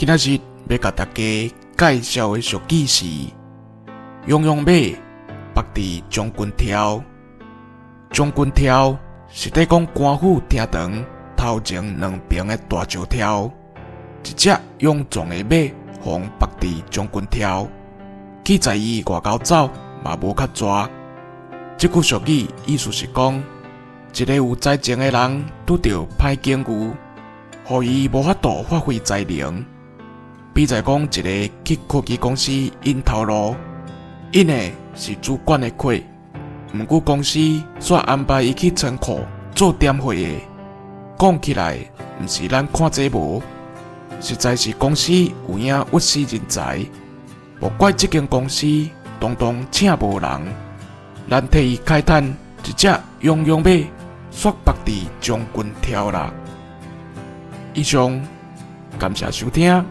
今仔日欲共大家介紹的俗語是：勇勇馬縛佇將軍柱。將軍柱是咧講官府廳堂頭前兩爿的大石柱，一隻勇壯的馬予縛佇將軍柱，去在伊外口走嘛無較逝。這句俗語意思是講，一个有才情的人拄著歹境遇，予伊無法度發揮才能。比如講，一个去科技公司𪜶頭路，𪜶的是主管的缺，毋過公司煞安排伊去倉庫做點貨的。講起來，毋是咱看這無，實在是公司有影屈死人才，無怪這間公司當當請無人。咱替伊慨嘆，一隻勇勇馬煞縛佇將軍柱啦。以上，感謝收聽。